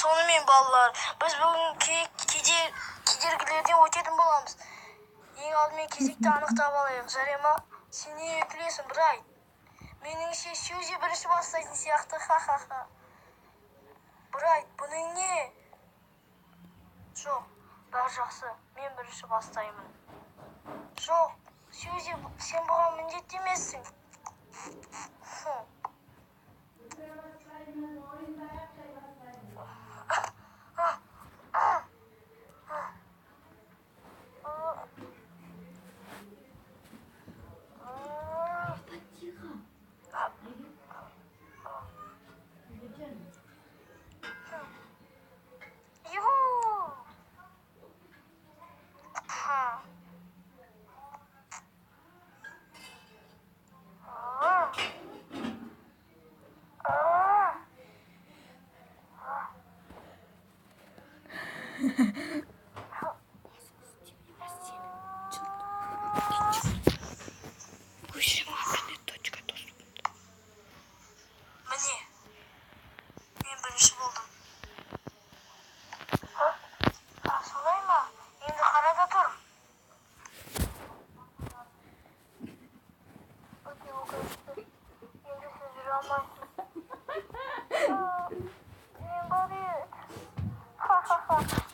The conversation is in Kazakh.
Сонымен, балалар, біз бүгін кедергілерден өтетін боламыз. Ең алдымен кезекті анықтап алайық, жарай ма? Сен неге күлесің, Брайт? Меніңше, Сьюзи бірінші бастайтын сияқты, ха-ха-ха. Брайт, бұның не? Жоқ, бәрі жақсы, мен бірінші бастаймын. Жоқ, Сьюзи, сен бұған міндетті емессің. Хм. Тихо. Юху! Ха. А. А. Міне, мен бірінші болдым. А? А, солай ма? Енді қара да тұр. Өте өкінішті. Енді сен жүре алмайсың. А, мен бар еді. Ха-ха-ха.